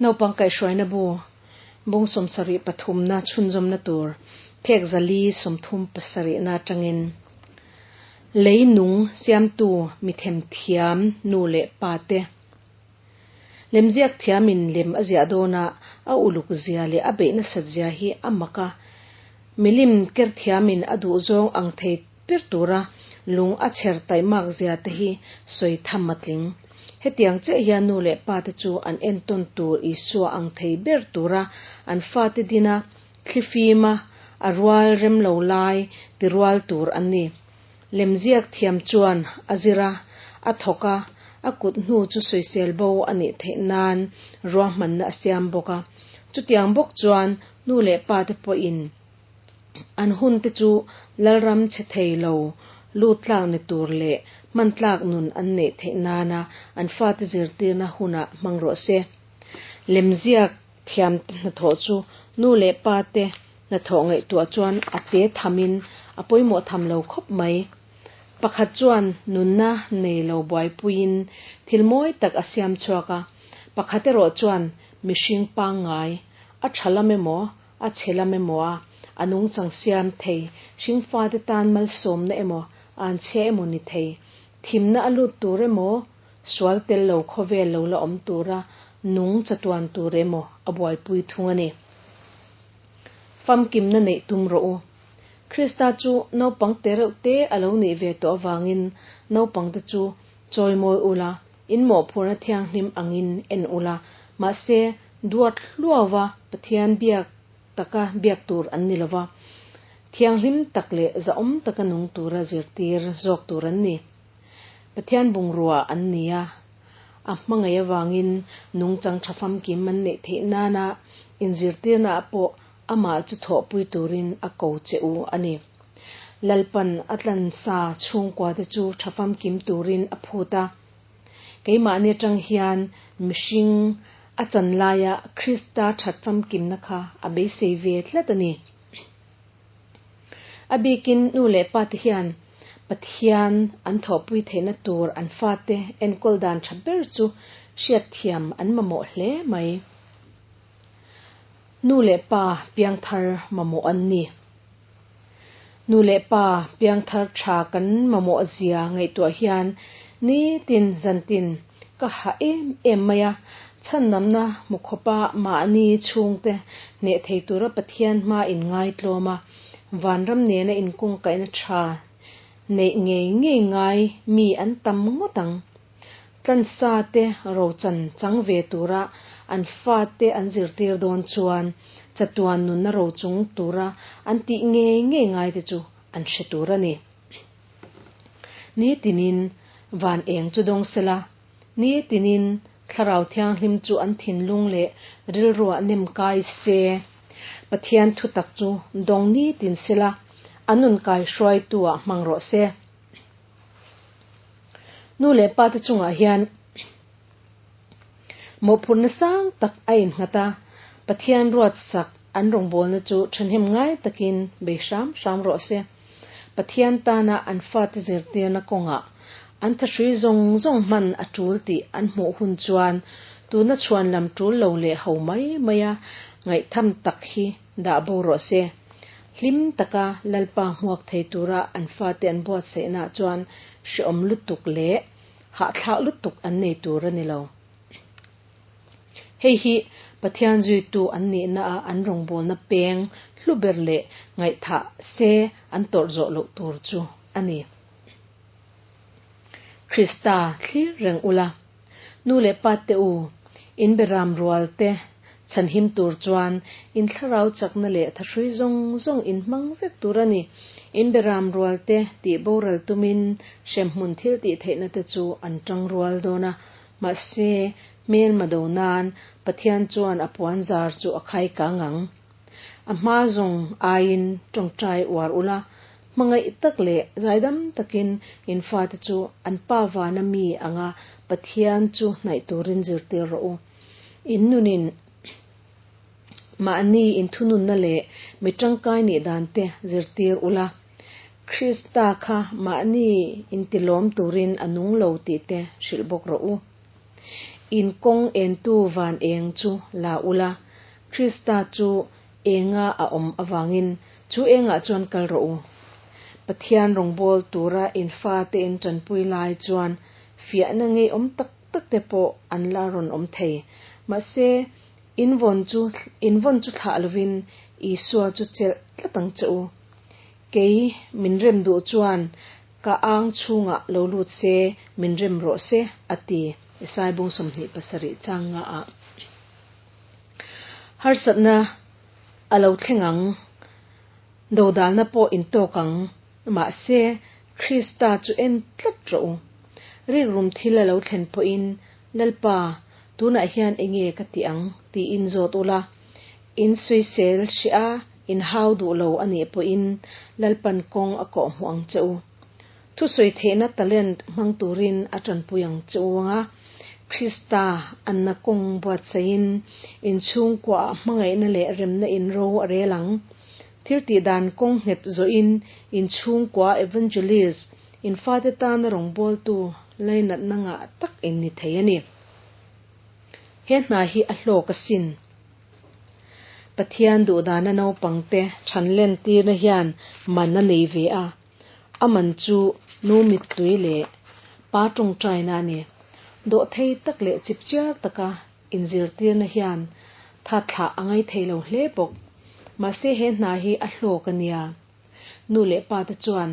Naupang kaihhruaina bu bung 73 na chhunzawmna tur phek 437 na atangin lei nung siamtu mi themthiam nu leh pa te Lemziak thiamin lem a ziah dawnah a uluk zia leh a beih nasat zia hi a mak a, milim ker thiamin a duhzawng ang thei ber tura lung a chher taihmak zia te hi sawi tham a tling. Hetiang chiah hian nu leh pa te chu an entawn tur Isua ang thei ber tura an fate dina thlifima a rual rem lo lai ti rual tur an ni. Lemziak thiam chuan a zir a, a thawk a, a kut hnu chu sawisel bo a nih theih nan ruahmanna a siam bawk a. Chutiang bawk chuan nu leh pa te pawhin an hun te chu Lalram chhe thei lo lut tlak ni tur leh hman tlak nun an neih theih nana an fate zirtirna hunah hmang rawh se. Lemziak thiam te hnathawh chu nu leh pa te hnathawh ngaihtuah chuan a te thamin a pawimawh tham lo khawp mai. Pakhat chuan nunna nei lo buaipuiin thil mawi tak a siam chhuak a, pakhat erawh chuan mihring pangngai, a tha lam emaw, a chhe lam emaw a a nungchang siam thei, hringfate tan malsawmna emaw, anchhia emaw ni thei, thimna a lut tur emaw, sual tel lo khawvel lo la awm tura nung chatuan tur emaw a buaipui thung a ni. Famkimna neih tum rawh u. Krista chu naupang te reuh te a lo nih ve tawh avangin naupangte chu chawimawi ula, in mawhphurhna thianghlim angin en ula, mahse duat hluauva Pathian biak taka biak tur an ni lova, thianghlim tak leh zahawm taka nung tura zirtir zawk tur an ni. Pathian bungrua an ni a, a hmangaih avangin nungchang tha famkim an neih theih nana inzirtirna ah pawh amah chu thawhpui turin a ko che u a ni. Lalpan a tlansa chhungkua te chu tha famkim turin a phut a. Keimahni atang hian mihring a chan laia Krista that famkimna kha a beisei ve tlat a ni. A bikin nu leh pa te hian Pathian an thawhpui theihna tur an fate enkawl dan tha ber chu hriatthiam an mamawh hle mai. Nu leh pa piangthar mamawh an ni. Nu leh pa piangthar tha kan mamawh zia ngaihtuah hian nitin zantin ka hah em em mai a, chhandamna hmu khawpa mahni chhungte hneh thei tura Pathian hma inngaitlawm a, vanram nena inkungkaihna tha neih ngei ngei ngai mi an tam ngawt ang. Tlansa te rochan chang ve tura an fate an zirtir dawn chuan chatuan nunna rochung tura an tih ngei ngei ngai te chu an hre tur a ni. Nitinin van eng chu dawng sela, nitinin Thlarau Thianghlim chu an thinlung leh rilruah nem kai se, Pathian thutak chu dawng nitin sela, an nun kai hruaitu ah hmang rawh se. Nu leh pa te chungah hian mawhphurhna sang tak a innghat a, Pathian ruatsak an rawngbawlna chu thahnem ngai takin bei hram hram rawh se. Pathian tana an fate zirtirna kawngah an thahrui zawng zawng hman a tul tih an hmuh hun chuan tuna chhuan lam tul lo leh ho mai maia ngaihtham tak hi dah bo rawh se. Hlim taka Lalpa hmuak thei tura an fate an buatsaihnaah chuan hreawm lutuk leh hahthlak lutuk an nei tur a ni lo. Hei hi Pathian zuitu an nihnaah an rawngbawlna peng hlu ber leh ngaihthah se an tawrh zawh loh tur chu a ni. Krista thlir reng ula, nu leh pa te u, in beram rual te chhanhim tur chuan in thlarau chakna leh thahrui zawng zawng in hmang vek tur a ni. In beram rual te tih boral tumin hremhmun thil tih theihna te chu an tang rual dawn a, Mahse, hmelma do nan Pathian chuan a puan zar chu a khai kang ang. A hma zawng aiin tawngtai uar ula, hmangaih tak leh zaidam takin in fate chu an pa vana mi anga Pathian chu hnaih turin zirtir rawh u. In nunin mahni inthununna leh mi tangkai nih dan te zirtir ula. Krista kha mahni intilawm turin a nung lo tih te hrilh bawk rawh u. In kawng entu van eng chu la ula, Krista chu enga a awm avangin chu engah chuan kal rawh u. Pathian rawngbâwl tura in fate in ṭanpui lai chuan fiahna ngeiawm tak tak te pawh an la rawn awm thei. Mahse, in vawn chu in vawn chu thlah lovin Isua chu chelh tlat ang che u. Kei min rem duh chuan ka ang chhungah lo lut se, min rem rawh se, a ti, Isai bung 27 chang nga ah. Harsatna a lo thleng ang, dodalna pawh in tawk ang, mahse, Krista chu en tlat rawh u. Rikrum thil a lo thlen pawhin, Lalpa, tunah hian enge ka ti ang? tiin zawt ula. In sawisel hrih a, in hau duh lo a nih pawhin Lalpan kawng a kawhhmuh ang che u. Thusawi theihna talent hmang turin a tanpui ang che u anga, Krista anna kawng buatsaihin in chhungkuaah hmangaihna leh remna in ro a rel ang. Thil tih dan kawng nghet zawhin in chhungkua evangelist, in fate tana rawngbawltu lainatna ngah tak in ni thei a ni. He hna hi a hlawk asin. Pathian duhdana naupangte thanlen tirna hian man a nei ve a, a man chu nu mittui leh pa tawngtaina a ni. Dawhthei tak leh chipchiar taka inzirtirna hian tha thlah a ngai thei lo hle bawk. Mahse he hna hi a hlawk a nia. Nu leh pa te chuan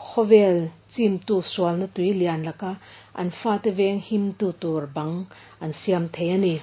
khawvel chimtu sualna tui lian laka an fate veng himtu tur bang an siam thei a ni.